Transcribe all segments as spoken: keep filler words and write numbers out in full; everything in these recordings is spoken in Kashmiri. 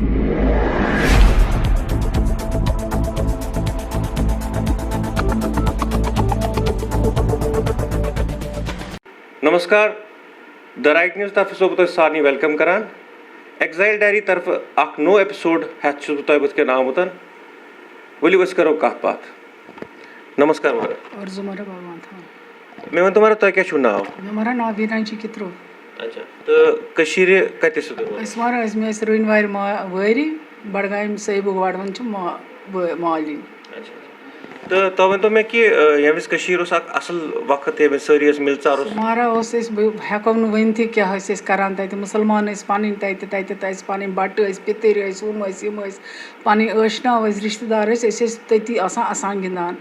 نمسکار، The Right News طرفہٕ چھُسو بہٕ تۄہہِ سارنٕے welcome کران۔ Exile Diary طرفہٕ اکھ نوٚو episode ہٮ۪تھ چھُس بہٕ تۄہہِ بٕتھِ کَنہِ آمُت۔ ؤلِو أسۍ کرو کتھ باتھ۔ نمسکار مہراج۔ اور زمرہ بھگوان تھا۔ مےٚ ؤنۍ تو مہراج، تۄہہِ کیٛاہ چھُو ناو؟ مےٚ مہراج ناو ویٖرانچی کِترو۔ اچھا، تہٕ کٔشیٖرِ کَتہِ ٲسِو تُہۍ روزان؟ أسۍ مہراج، أسۍ مےٚ ٲسۍ رٔنۍ وارِ ما-، وٲری، بڈگامہِ صٲبُک وڈوُن چھُ ما-، وٲ-، مالِنۍ۔ اچھا۔ تہٕ تُہۍ ؤنۍ تو مےٚ کہِ، آ، ییٚمہِ وِزِ کٔشیٖر اوس اکھ اصٕل وقت، ییٚمہِ وِزِ سٲری ٲسۍ مِلژار اوس۔ سُہ مہراج اوس، أسۍ، بہٕ ہٮ۪کو نہٕ ؤنتھٕے کیٛاہ ٲسۍ أسۍ کران تَتہِ۔ مُسلمان ٲسۍ پَنٕنۍ تَتہِ، تَتہِ، تَتہِ ٲسۍ پَنٕنۍ بَٹہٕ ٲسۍ، پِتٕرۍ ٲسۍ، ہُم ٲسۍ، یِم ٲسۍ، پَنٕنۍ ٲشنا ٲسۍ، رِشتہٕ دار ٲسۍ، أسۍ ٲسۍ تٔتی آسان، آسان گِنٛدان۔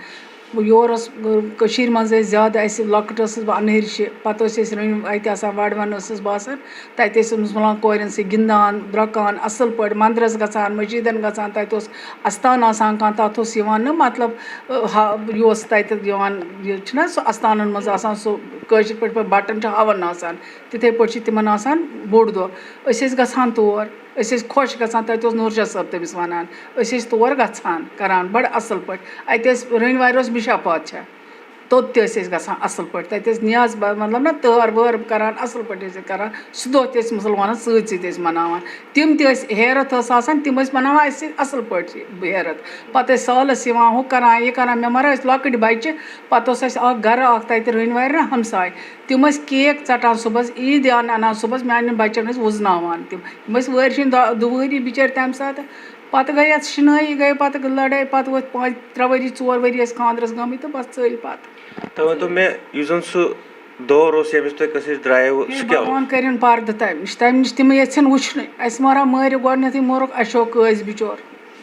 یور اوس، کٔشیٖرِ منٛز ٲسۍ زیادٕ، اَسہِ لۄکٕٹ ٲسٕس بہٕ اَنہٕرچہِ، پَتہٕ ٲسۍ أسۍ رٔنۍ، اَتہِ آسان وَڈوَن ٲسٕس بہٕ آسان، تَتہِ ٲسۍ مُسلمان کورٮ۪ن سۭتۍ گِنٛدان، درٛۄکان، اَصٕل پٲٹھۍ مَنٛدرَس گژھان، مٔسجِدَن گژھان، تَتہِ اوس اَستان آسان کانٛہہ، تَتھ اوس یِوان نہٕ، مطلب، ہا، یہِ اوس تَتہِ یِوان، یہِ چھُنہ سُہ اَستانَن منٛز آسان، سُہ کٲشِر پٲٹھۍ پٲٹھۍ بَٹَن چھِ ہاوان آسان، تِتھَے پٲٹھۍ چھِ تِمَن آسان بوٚڑ دۄہ۔ أسۍ ٲسۍ گژھان تور، أسۍ ٲسۍ خۄش گژھان، تَتہِ اوس نوٗر شاہ صٲب تٔمِس وَنان، أسۍ ٲسۍ تور گژھان، کَران بَڑٕ اَصٕل پٲٹھۍ۔ اَتہِ ٲسۍ رٔنۍ وارِ اوس مِشا پادشاہ، توٚت تہِ ٲسۍ أسۍ گژھان اَصٕل پٲٹھۍ۔ تَتہِ ٲسۍ نیاز با-، مطلب نہ، تہر وٲر کَران اَصٕل پٲٹھۍ ٲسۍ أسۍ کَران۔ سُہ دۄہ تہِ ٲسۍ مُسلمانَن سۭتۍ سۭتۍ ٲسۍ مَناوان۔ تِم تہِ ٲسۍ، ہیرَتھ ٲس آسان، تِم ٲسۍ مَناوان اَسہِ سۭتۍ اَصٕل پٲٹھۍ یہِ ہیرَتھ۔ پَتہٕ ٲسۍ سالَس یِوان، ہُہ کَران، یہِ کَران۔ مےٚ مَرا ٲسۍ لۄکٕٹۍ بَچہِ، پَتہٕ اوس اَسہِ اَکھ گَرٕ اَکھ تَتہِ رٔنۍ وارِ نہ ہمساے۔ تِم ٲسۍ کیک ژَٹان صُبحَس، عیٖدیان اَنان صُبحَس، میٛانٮ۪ن بَچَن ٲسۍ وُزناوان تِم۔ یِم ٲسۍ وٲرۍ شِنۍ دۄ-، دُوٲری بِچٲرۍ تَمہِ ساتہٕ۔ پَتہٕ گٔے اَتھ شِنٲیی، گٔے پَتہٕ لَڑٲے، پَتہٕ وٲتۍ پانٛژھ، ترٛےٚ ؤری، ژور ؤری ٲسۍ خانٛدرَس گٔمٕتۍ تہٕ بَس ژٔلۍ پَتہٕ۔ تُہۍ ؤنۍ تو مےٚ، یُس زَن سُہ دور اوس، ییٚمہِ وِزِ تۄہہِ کٔشیٖرِ درٛایوٕ، ہے، سُہ کیٛاہ اوس؟ بھگوان کٔرِن پَردٕ تَمہِ نِش، تَمہِ نِش تِم یَژھن وٕچھنُے۔ اَسہِ مارا مٲرِو گۄڈٕنٮ۪تھٕے، مورُکھ اشوک قٲضۍ بِچور۔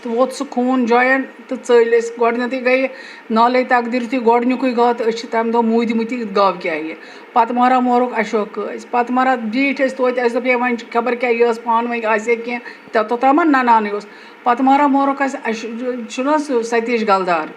تہٕ ووت سُہ خوٗن جویَن تہٕ ژٔلۍ أسۍ۔ گۄڈٕنٮ۪تھٕے گٔیہِ نالے تقدیٖر یُتھُے گۄڈٕنیُکُے گوٚو تہٕ أسۍ چھِ تَمہِ دۄہ موٗدۍ مٕتۍ، گاو کیٛاہ یہِ۔ پَتہٕ مارا مورُکھ اشوک قٲضۍ۔ پَتہٕ مارا بیٖٹھۍ أسۍ توتہِ، اَسہِ دوٚپ، ہے، وۄنۍ چھِ خبر کیٛاہ یہِ ٲس پانہٕ ؤنۍ آسہِ ہے کینٛہہ، تہٕ توٚتام ما نَنان یہِ اوس۔ پَتہٕ مارا مورُکھ اَسہِ، اَسہِ چھُنہ سُہ ستیش گلدار،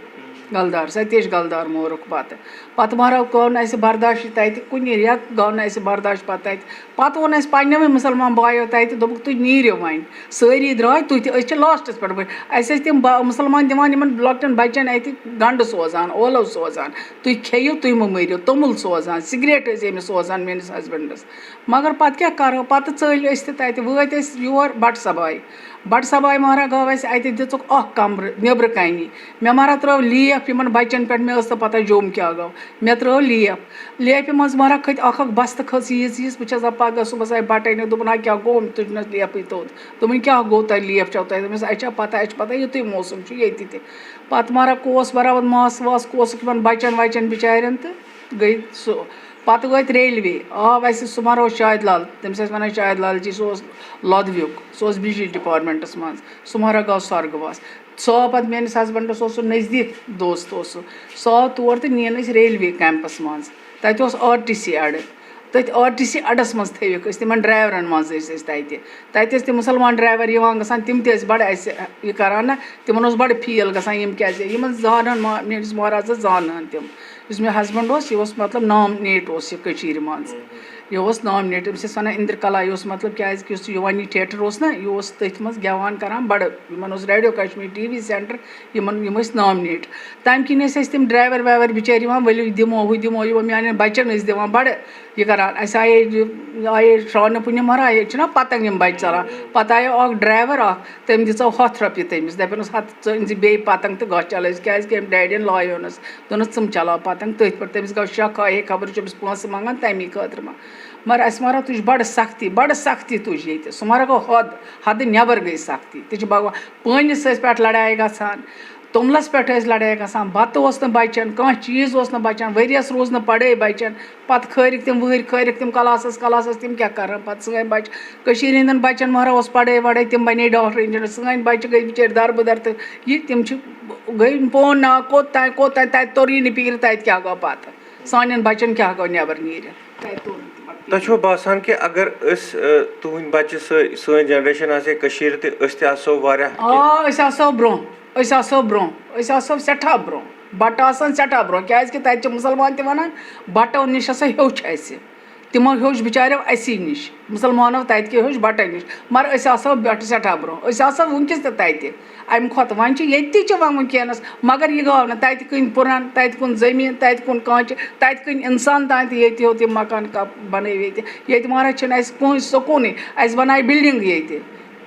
گلدار، ستیش گلدار مورُکھ پَتہٕ۔ پَتہٕ مارا گوٚو نہٕ اَسہِ برداشٕے تَتہِ، کُنہِ رٮ۪تھ گوٚو نہٕ اَسہِ برداش پَتہٕ تَتہِ۔ پَتہٕ ووٚن اَسہِ پنٛنٮ۪وٕے مُسلمان بایو تَتہِ، دوٚپُکھ، "تُہۍ نیٖرِو وۄنۍ، سٲری درٛاے، تُہۍ تہِ، أسۍ چھِ لاسٹَس پٮ۪ٹھ وۄنۍ۔" اَسہِ ٲسۍ تِم با-، مُسلمان دِوان یِمَن لۄکٹٮ۪ن بَچَن اَتہِ گَنٛڈٕ سوزان، اولَو سوزان، "تُہۍ کھیٚیِو، تُہۍ مہٕ مٔرِو۔" توٚمُل سوزان، سِگریٹ ٲسۍ أمِس سوزان میٛٲنِس ہَسبَنٛڈَس۔ مگر پَتہٕ کیٛاہ کَرو، پَتہٕ ژٔلۍ أسۍ تہِ تَتہِ، وٲتۍ أسۍ یور بَٹہٕ سَبایہِ۔ بَٹہٕ سَبایہِ مہراہ گوٚو اَسہِ اَتہِ، دِژٕکھ اَکھ کَمرٕ نیٚبرٕ کَنی۔ مےٚ مہراہ ترٛٲو لیف یِمَن بَچَن پٮ۪ٹھ، مےٚ ٲس نہٕ پَتہ جوٚم کیٛاہ گوٚو۔ مےٚ ترٛٲو لیف۔ لیفہِ منٛز مہراہ کھٔتۍ اَکھ اَکھ بستہٕ کھٔژ ییٖژ ییٖژ، بہٕ چھَس دَپان، پَگاہ صُبحَس آیہِ بَٹَے نہٕ، دوٚپُن، "ہا کیٛاہ گوٚو؟ تُہۍ چھِو نہ لیفٕے توٚت۔" دوٚپُن، "کیٛاہ گوٚو تۄہہِ؟ لیف چھَو تۄہہِ؟" دوٚپمَس، "اَسہِ چھا پَتہ، اَسہِ چھِ پَتہ، یُتُے موسم چھُ ییٚتہِ تہِ۔" پَتہٕ مہراہ کوس برابر ماس واس کوسُکھ یِمَن بَچَن وَچَن بِچارٮ۪ن تہٕ گٔے سُہ۔ پَتہٕ وٲتۍ ریلوے، آو اَسہِ سُہ مہراہ اوس شاہد لال، تٔمِس ٲسۍ وَنان شاہد لال جی، سُہ اوس لۄدویُک، سُہ اوس بجلی ڈپارٹمنٹَس منٛز، سُہ مہراہ گوٚو سۄرگہٕ واس۔ سُہ آو پَتہٕ میٛٲنِس ہَسبَنٛڈَس اوس سُہ نزدیٖک دوست اوس سُہ، سُہ آو تور تہٕ نِیَن أسۍ ریلوے کیمپَس منٛز۔ تَتہِ اوس آر ٹی سی اَڈٕ، تٔتھۍ آر ٹی سی اَڈَس منٛز تھٲوِکھ أسۍ، تِمَن ڈرٛایورَن منٛز ٲسۍ أسۍ تَتہِ۔ تَتہِ ٲسۍ تِم مُسلمان ڈرٛایوَر یِوان گژھان، تِم تہِ ٲسۍ بَڑٕ اَسہِ یہِ کَران نہ، تِمَن اوس بَڑٕ فیٖل گژھان، یِم کیٛازِ، یِمَن زانان ما-، میٛٲنِس مہرازَس زانان تِم۔ یُس مےٚ ہَسبَنٛڈ اوس، یہِ اوس مطلب نام نیٹ اوس یہِ کٔشیٖرِ منٛز۔ یہِ اوس نام نیٹ، أمِس ٲسۍ وَنان اِندرکلا، یہِ اوس مطلب کیٛازِ کہِ یُس یہِ وانی تھیٹر اوس نہ، یہِ اوس تٔتھۍ منٛز گٮ۪وان کَران بَڑٕ، یِمَن اوس radio Kashmir, T V centre, یِمَن، یِم ٲسۍ نام نیٹ۔ تَمہِ کِنۍ ٲسۍ اَسہِ تِم ڈرٛایوَر ویوَر بِچٲرۍ یِوان، "ؤلِو دِمو، ہُہ دِمو"، یِمو میٛانٮ۪ن بَچَن ٲسۍ دِوان بَڑٕ یہِ کَران۔ اَسہِ آیے، آیے شرٛونہٕ پُنِم مَران، ییٚتہِ چھِنہ پَتنٛگ یِم بَچہِ ژَلان، پَتہٕ آیو اَکھ ڈرٛایوَر اَکھ، تٔمۍ دِژو ہَتھ رۄپیہِ تٔمِس، دَپان اوس، "ہَتھ ژٕ أنۍ زِ بیٚیہِ پَتنٛگ تہٕ گژھ چَلٲوِتھ"، کیٛازِکہِ أمۍ ڈیڈیَن لایونَس دوٚپنَس، "ژٕ مہٕ چَلاو پَتنٛگ"، تٔتھۍ پٮ۪ٹھ تٔمِس گوٚو شَک، ہا ہے خبر چھُ أمِس پونٛسہٕ منٛگان تَمی خٲطرٕ ما۔ مگر اَسہِ مہراہ تُج بَڑٕ سختی، بَڑٕ سختی تُج ییٚتہِ، سُہ مہراہ گوٚو حد، حدٕ نٮ۪بر گٔے سختی، تہِ چھِ بھگوان۔ پٲنِس ٲسۍ پٮ۪ٹھ لڑایہِ گژھان، توٚملَس پٮ۪ٹھ ٲسۍ لڑایہِ گژھان، بَتہٕ اوس نہٕ بَچَن، کانٛہہ چیٖز اوس نہٕ بَچَن، ؤریَس روٗز نہٕ پَڑٲے بَچَن، پَتہٕ کھٲرِکھ تِم وٕہٕرۍ، کھٲرِکھ تِم کلاسَس، کلاسَس، تِم کیٛاہ کَرَن پَتہٕ؟ سٲنۍ بَچہِ، کٔشیٖرِ ہِنٛدٮ۪ن بَچَن مہراہ اوس پَڑٲے وَڑٲے، تِم بَنے ڈاکٹر، اِنجیٖنَر، سٲنۍ بَچہِ گٔے بِچٲرۍ دَربٕدَر تہٕ یہِ، تِم چھِ، گٔے پون نا کوٚت تام، کوٚت تام، تَتہِ توٚرُے نہٕ فِکرِ، تَتہِ کیٛاہ گوٚو پَتہٕ، سانٮ۪ن بَچَن کیٛاہ گوٚو نٮ۪بَر نیٖرِتھ۔ تۄہہِ چھُوا باسان کہِ اگر أسۍ، ٲ، تُہٕنٛدۍ بَچہِ سٲ-، سٲنۍ جنریشن آسہِ ہے کٔشیٖرِ تہٕ أسۍ تہِ آسو واریاہ آ، أسۍ آسو برٛونٛہہ، أسۍ آسو برٛونٛہہ، أسۍ آسو سٮ۪ٹھاہ برٛونٛہہ۔ بَٹہٕ آسَن سٮ۪ٹھاہ برٛونٛہہ، کیٛازِکہِ تَتہِ چھِ مُسلمان تہِ وَنان، بَٹو نِش ہسا ہیوٚچھ اَسہِ۔ تِمو ہیوٚچھ بِچاریو اَسی نِش، مُسلمانو تَتہِ کیٛاہ ہیوٚچھ بَٹَن نِش، مگر أسۍ آسہو بٮ۪ٹھٕ سٮ۪ٹھاہ برونٛہہ، أسۍ آسہو وٕنکیٚس تہِ تَتہِ۔ اَمہِ کھۄتہٕ وۄنۍ چھِ ییٚتہِ تہِ چھِ وۄنۍ وٕنکیٚنَس، مگر یہِ گاو نہٕ تَتہِ کٕنۍ پُرَن، تَتہِ کُن زٔمیٖن، تَتہِ کُن کانٛچہِ، تَتہِ کٕنۍ اِنسان تام تہِ ییٚتہِ یوت یِم مکان کَپ بَنٲوۍ ییٚتہِ۔ ییٚتہِ مہراز چھِنہٕ اَسہِ کٕہٕنۍ سکوٗنٕے، اَسہِ بَنایہِ بِلڈِنٛگ ییٚتہِ۔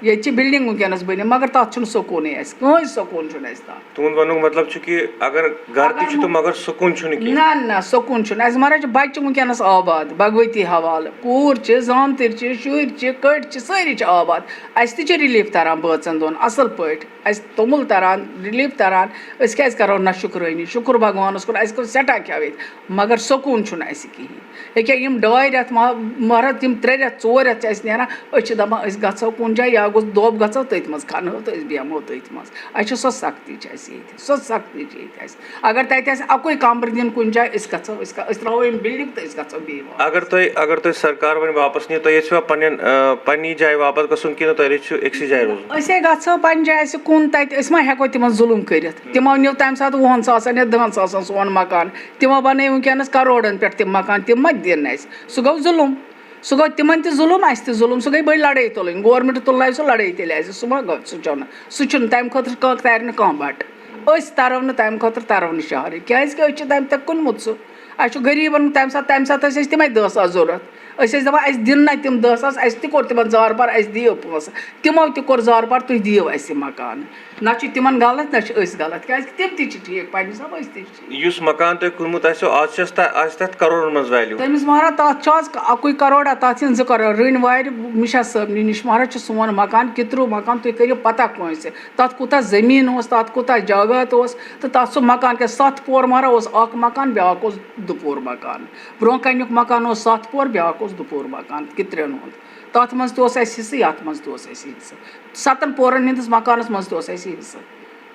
ییٚتہِ چھِ بِلڈِنٛگ وٕنکیٚنَس بٔنِتھ، مگر تَتھ چھُنہٕ سکوٗنٕے اَسہِ، کٕہٕنۍ سکوٗن چھُنہٕ اَسہِ تَتھ۔ تُہُنٛد وَنُک مطلب چھُ کہِ اگر گَرٕ تہِ اگر چھُ تہٕ مہٕ- مگر سکوٗن چھُنہٕ کِہیٖنۍ۔ نہ، نہ، سکوٗن چھُنہٕ۔ اَسہِ مہراز چھِ بَچہِ وٕنکیٚنَس آباد، بھگوتی حوالہٕ۔ کوٗر چھِ، زامتٕرۍ چھِ، شُرۍ چھِ، کٔٹۍ چھِ، سٲری چھِ آباد۔ اَسہِ تہِ چھِ رِلیٖف تَران بٲژَن دۄن اَصٕل پٲٹھۍ۔ اَسہِ توٚمُل تَران، رِلیٖف تَران۔ أسۍ کیٛازِ کَرو نہ شُکرٲنی؟ شُکُر بھگوانَس کُن، اَسہِ کوٚر سٮ۪ٹھاہ کھٮ۪وٲیِتھ، مگر سکوٗن چھُنہٕ اَسہِ کِہیٖنۍ۔ ییٚکیٛاہ یِم ڈاے رٮ۪تھ ما-، مہراز، یِم ترٛےٚ رٮ۪تھ، ژور رٮ۪تھ چھِ اَسہِ نیران، أسۍ چھِ دَپان، أسۍ گژھو کُنہِ جایہِ، یا گوٚژھ دۄب گژھو تٔتھۍ منٛز، کھَنہو تہٕ أسۍ بیٚہمو تٔتھۍ منٛز۔ اَسہِ چھِ سۄ سختی چھِ اَسہِ ییٚتہِ، سۄ سختی چھِ ییٚتہِ اَسہِ۔ اگر تَتہِ آسہِ اَکُے کَمرٕ دیُن کُنہِ جایہِ، أسۍ گژھو، أسۍ کَ-، أسۍ ترٛاوو یِم بِلڈِنٛگ تہٕ أسۍ گژھو بیٚیہِ واپَس۔ اگر تۄہہِ، اگر تۄہہِ سرکار وۄنۍ واپَس نِیہِ، تۄہہِ یژھِوا پنٛنٮ۪ن، آ، پنٛنی جایہِ واپَس گژھُن کِنہٕ تۄہہِ یژھِو أکسٕے جایہِ روزُن؟ أسے گژھو پنٛنہِ جایہِ، اَسہِ کُن تَتہِ، أسۍ ما ہٮ۪کو تِمَن ظُلُم کٔرِتھ؟ تِمو نیوٗ تَمہِ ساتہٕ وُہَن ساسَن یا دَہَن ساسَن سون مکان، تِمو بَنٲے وٕنکیٚنَس کَروڑَن پٮ۪ٹھ تِم مکان، تِم ما دِن اَسہِ؟ سُہ گوٚو ظُلُم۔ سُہ گوٚو تِمَن تہِ ظُلُم، اَسہِ تہِ ظُلُم۔ سُہ گٔے بٔڑ لَڑٲے تُلٕنۍ۔ گورمٮ۪نٛٹ تُلنایہِ سُہ لَڑٲے تیٚلہِ اَسہِ۔ سُہ ما گوٚو، سُہ چھُنہٕ، سُہ چھُنہٕ تَمہِ خٲطرٕ کانٛہہ، تَرِ نہٕ کانٛہہ بَٹہٕ۔ أسۍ تَرو نہٕ تَمہِ خٲطرٕ، تَرو نہٕ شہرٕے، کیٛازِکہِ أسۍ چھِ تَمہِ تَتہِ کُنمُت سُہ۔ اَسہِ چھُ غریٖبَن تَمہِ ساتہٕ، تَمہِ ساتہٕ ٲسۍ اَسہِ تِمَے دَہ ساس ضوٚرَتھ۔ أسۍ ٲسۍ دَپان، اَسہِ دِن نہ تِم دَہ ساس، اَسہِ تہِ کوٚر تِمَن زارٕ پار، اَسہِ دِیِو پونٛسہٕ۔ تِمو تہِ کوٚر زارٕ پار، تُہۍ دِیِو اَسہِ یہِ مکانہٕ۔ نہ چھِ تِمَن غلط، نہ چھِ أسۍ غلط، کیٛازِکہِ تِم تہِ چھِ ٹھیٖک پنٛنہِ حسابہٕ، أسۍ تہِ چھِ ٹھیٖک۔ یُس مکان تۄہہِ کٕنمُت آسیو، آز چھِ اَسہِ تہ-، آز چھِ تَتھ کَرورَن منٛز ویلیوٗ۔ تٔمِس مہراز، تَتھ چھِ آز اَکُے کَروڑا، تَتھ چھِنہٕ زٕ کَروڑ۔ رٔنۍ وارِ مِشا صٲبنہِ نِش مہراز چھُ سون مکان، کِترو مکان، تُہۍ کٔرِو پَتہ کٲنٛسہِ۔ تَتھ کوٗتاہ زٔمیٖن اوس، تَتھ کوٗتاہ جگہ اوس، تہٕ تَتھ سُہ مکان کیٛاہ، سَتھ پور مہراز اوس اَکھ مکان، بیٛاکھ اوس دُپور مکان۔ برونٛہہ کَنیُک مکان اوس سَتھ پور، بیٛاکھ اوس دُپور مکان، کِترٮ۪ن ہُنٛد۔ تَتھ منٛز تہِ اوس اَسہِ حصہٕ، یَتھ منٛز تہِ اوس اَسہِ حصہٕ۔ سَتَن پورَن ہِنٛدِس مکانَس منٛز تہِ اوس اَسہِ حصہٕ۔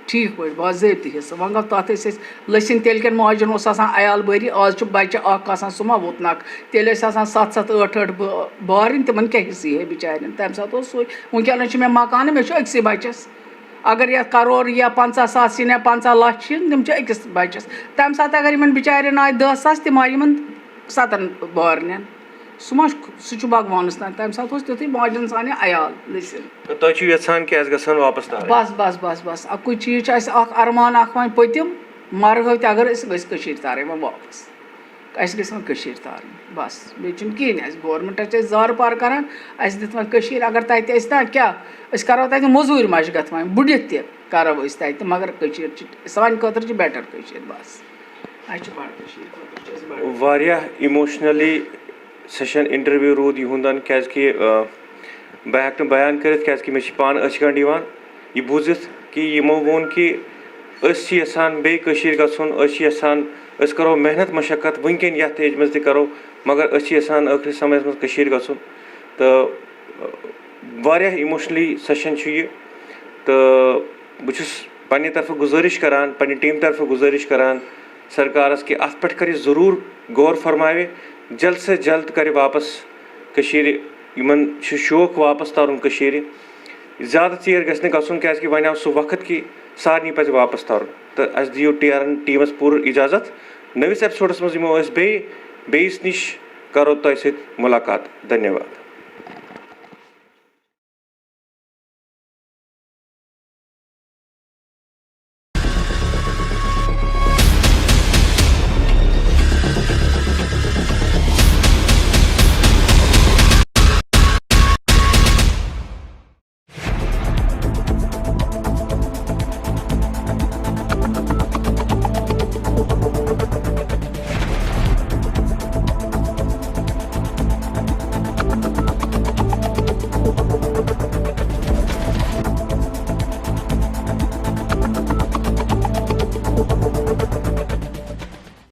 ٹھیٖک پٲٹھۍ، باضٲبطہٕ حصہٕ۔ وۄنۍ گوٚو تَتھ ٲسۍ أسۍ لٔسِن تیٚلہِ کٮ۪ن ماجَن اوس آسان عیال بٲری، آز چھُ بَچہِ اَکھ آسان، سُہ ما ووٚتھ نَکھ۔ تیٚلہِ ٲسۍ آسان سَتھ سَتھ ٲٹھ ٲٹھ بٲ-، بارٕنۍ، تِمَن کیٛاہ حصہٕ یی ہے بِچارٮ۪ن؟ تَمہِ ساتہٕ اوس سُے۔ وٕنکٮ۪نَس چھُ مےٚ مکانہٕ، مےٚ چھُ أکسٕے بَچَس۔ اگر یَتھ کَرور یا پنٛژاہ ساس یِن یا پنٛژاہ لَچھ یِن، تِم چھِ أکِس بَچَس۔ تَمہِ ساتہٕ اگر یِمَن بِچارٮ۪ن آے دَہ ساس، تِم آے یِمَن سَتَن بارنٮ۪ن۔ سُہ ما چھُ، سُہ چھُ بھگوانَس تام۔ تَمہِ ساتہٕ اوس تیُتھُے ماجَن سانہِ عیال لٔسِن۔ تہٕ تۄہہِ چھِو یَژھان کہِ اَسہِ گژھن واپَس تارٕنۍ؟ بَس، بَس، بَس، بَس۔ اَکُے چیٖز چھُ اَسہِ اَکھ اَرمان اَکھ وۄنۍ پٔتِم، مَرٕ ہٲوۍ تہِ اگر أسۍ، أسۍ کٔشیٖرِ تارٕنۍ وۄنۍ واپَس۔ اَسہِ گٔژھ وۄنۍ کٔشیٖر تارٕنۍ، بَس، بیٚیہِ چھُنہٕ کِہیٖنۍ اَسہِ۔ گورمٮ۪نٛٹَس چھِ اَسہِ زارٕ پار کَران، اَسہِ دِتھ وۄنۍ کٔشیٖر، اگر تَتہِ أسۍ نا کیٛاہ، أسۍ کَرو تَتہِ مٔزوٗرۍ مَشقت وۄنۍ، بُڈِتھ تہِ کَرو أسۍ تَتہِ، مگر کٔشیٖر چھِ، سانہِ خٲطرٕ چھِ بیٹَر کٔشیٖر، بَس۔ اَسہِ چھِ بَڑٕ کٔشیٖر خٲطرٕ چھِ اَسہِ بَڑٕ۔ واریاہ emotionally session interview روٗد یِہُنٛدَن، کیٛازِکہِ، آ، بہٕ ہٮ۪کہٕ نہٕ بیان کٔرِتھ، کیٛازِکہِ مےٚ چھِ پانہٕ أچھ گنٛڈ یِوان یہِ بوٗزِتھ کہِ یِمو ووٚن کہِ أسۍ چھِ یَژھان بیٚیہِ کٔشیٖرِ گژھُن، أسۍ چھِ یَژھان، أسۍ کَرو محنت مشقت وٕنکٮ۪ن یَتھ ایجہِ منٛز تہِ کَرو، مگر أسۍ چھِ یَژھان ٲخری سمَیَس منٛز کٔشیٖرِ گژھُن۔ تہٕ، آ، واریاہ emotionally session چھُ یہِ، تہٕ بہٕ چھُس پننہِ طرفہٕ گُزٲرِش کران، پننہِ ٹیٖم طرفہٕ گُزٲرِش کران سرکارس کہِ اتھ پٮ۪ٹھ کرِ ضروٗر غور فرماوِ، جلد سے جلد کرِ واپس کٔشیٖرِ، یِمن چھُ شوق واپس ترُن کٔشیٖرِ۔ زیادٕ ژیر گژھِ نہٕ گژھُن، کیازِ کہِ وۄنۍ آو سُہ وقت کہِ سارنٕے پزِ واپس ترُن۔ تہٕ اسہِ دِیِو ٹی آر این ٹیٖمس پوٗرٕ اجازت۔ نٔوِس ایپیسوڈس منٛز یِمو أسۍ بیٚیہِ بیٚیِس نِش، کرو تۄہہِ سۭتۍ مُلاقات۔ دھنیہ واد۔